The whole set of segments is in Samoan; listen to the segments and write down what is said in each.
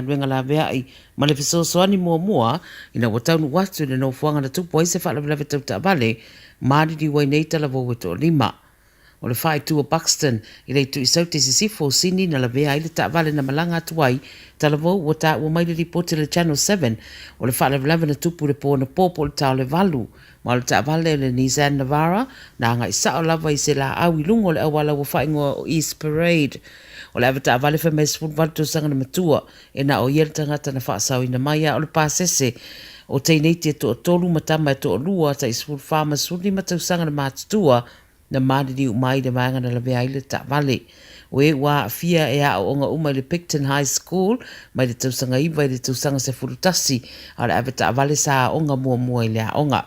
galuega laveai ma le fesoasoani muamua ina ua taunuu atu i le nofoaga na tupu ai se faalavelave tau taavale maliliu ai nei talavou e toalima. O le faaitu o Buxton i le itu i Saute i Sisifo o Sini na lavea ai le taavale na malaga atu ai talavou ua taua mai le lipoti a le Channel 7 o le faalavelave na tupu i le po anapo po o le ta o le 8 ma o le taavale o le Nissan Navara na agai sao lava i se laau i luga o le auala ua faaigoa o East Parade. O le avetaavale fai mai e 18 tausaga le matua e na o ia le tagata na faasaoina mai a o le pasese o teineiti e toatolu ma tama e toalua tai 14 ma 15 tausaga le matutua na maliliu uma ai le vaega na lavea ai le taavale. O e ua aafia e aoaoga uma i le Picton High School mai le tausaga 9 i le tausaga 11, a o le avetaavale sa aoga muamua i le aoga.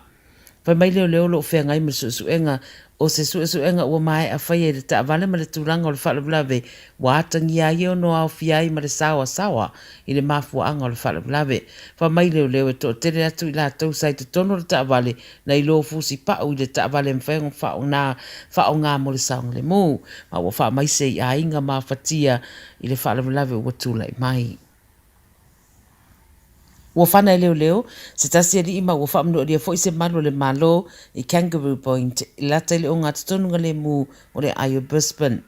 Fai mai leoleo o lo o feagai ma le suesuega o se suesuega ua maea faia i le taavale ma le tulaga o le faalavelave ua atagia ai e ono aofia ai ma le saoasaoa i le mafuaaga o le faalavelave. Fai mai leoleo e toatele atu i latou sa i totonu o le taavale na iloa fusipau i le taavale e mafai ona faaaoga mo le saogalemu, ma ua faamaise i aiga mafatia i le faalavelave ua tulai mai. Ua fana e leoleo se tasi alii ma ua faamanualia foi se malu o le Malo i Kangaroo Point i lata i le ogatotonu lemu o le aai o Brisbane.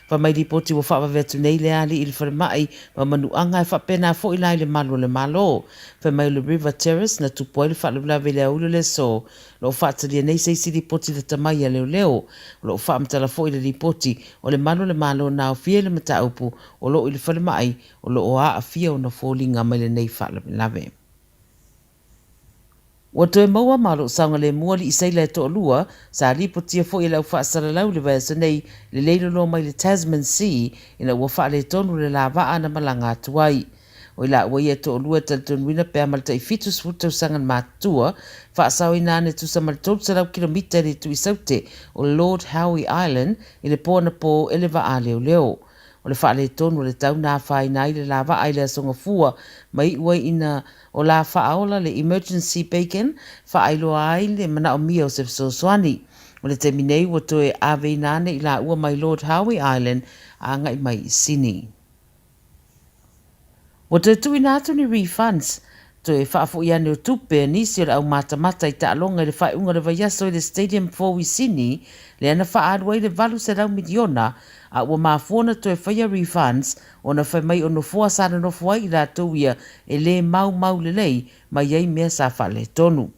Fai mai lipoti ua faavave atu nei le alii i le falemai ma manuaga e faapena foi la i le malu o le Malo. Fai mai o le River Terrace na tupu ai le faalavelave i le aoauli o le aso. O lo o faatalia nei se isi lipoti lata mai a leoleo. O lo o faamatala foi le lipoti o le malu o le Malo na aofia i le mataupu o lo o i le falemai o lo o aafia ona foliga mai lenei faalavelave. Ua toe maua ma o lo o saogalemu alii sailor e toalua, sa lipotia foi e le au faasalalau i le vaiaso nei le leiloloa mai le Tasman Sea ina ua faaletonu le la vaa na malaga atu ai. O i laua ia e toalua e talitonuina pe a ma le tai 70 tausaga le matutua, faasaoina ane tusa ma le 300 kilomita i le itu i Saute o Lord Howe Island i le po anapo e le vaa leoleo. O le faaletonu o le tau na afaina ai le la vaa i le Aso Gafua ma iu ai ina o la faaola le emergency beacon faailoa ai le manaomia o se fesoasoani. O le taimi nei ua toe aveina ane i laua mai Lord Howe Island a agai mai i Sini. Ua toe tuuina atu ni refunds, toe faafo'i ane o tupe a nisi o le au matamata i taaloga i le faaiuga o le vaiaso i le Stadium fou i Sini, lea na faaalu ai le 800 miliona, a ua mafua ona toe faia refunds ona fai mai o nofoa sa nonofo ai i latou ia e le maumau lelei mai ai mea sa faaletonu.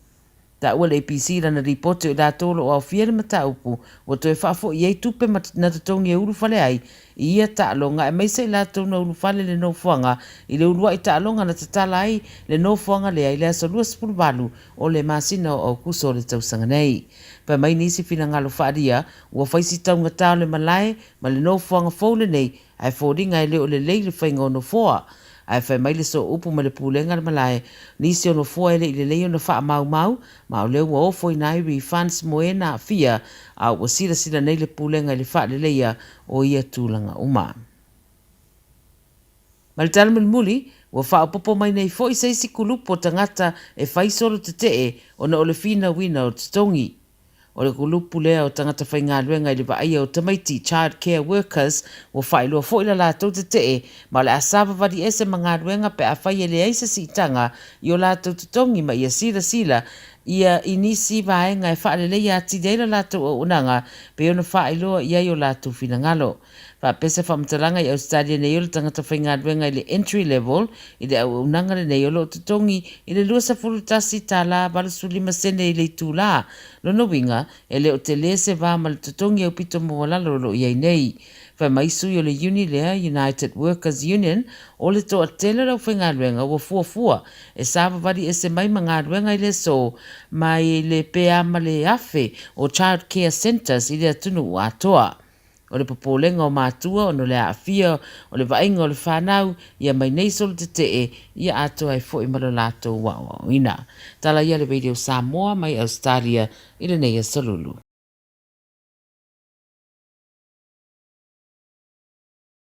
Taua le APC i lana lipoti o i latou o lo o aofia i le mataupu ua toe faafoi ai tupe na totogi e ulufale ai i ia taaloga aemaise i latou na ulufale le nofoaga i le uluai taaloga na tatala ai le nofoaga lea i le aso 28 o le masina o Aokuso o le tausaga nei. Fai mai nisi finagalo faaalia ua fai si taugata o le malae ma le nofoaga fou lenei ae foliga e le o lelei le faiga o nofoa. Ae fai mai le sooupu ma le pulega a le malae, nisi o nofoa e le i lelei ona faamaumau, ma o lea ua ofoina ai refunds mo e na aafia, a ua silasila nei le pulega i le faaleleia o ia tulaga uma. Ma le tala mulimuli, ua faaopoopo mai nei foi se isi kulupu o tagata e fai solo tetee ona o le finauina o totogi. O le kulupu lea o tagata faigaluega i le vaaia o tamaiti, child care workers, ua faailoa foi la latou tetee ma o le a savavali ese ma galuega pe afai e leai se siitaga i o latou totogi ma ia silasila ia i nisi vaega e faaleleia atili ai la latou auaunaga pei ona faailoa i ai o latou finagalo. Faapea se faamatalaga i Ausetalia nei o le tagata faigaluega i le entry level i le auaunaga lenei o lo o totogi i le $21 85 sene i le itulā. Lona uiga, e le o telē se va ma le totogi aupito maualalo o lo o i ai nei. Fai mai sui o le iuni lea, United Workers Union, o le toatele o le aufaigaluega ua fuafua e savavali ese mai ma galuega i le aso mai le pe a ma le 1,000 o child care centres i le atunuu atoa. O le popolega o matua ona o le aafia o le vaaiga o le fanau ia mai nei solo tetee ia atoa ai foi ma lo latou aoaoina. Tala ia le Radio Samoa mai Australia i lenei aso Lulu.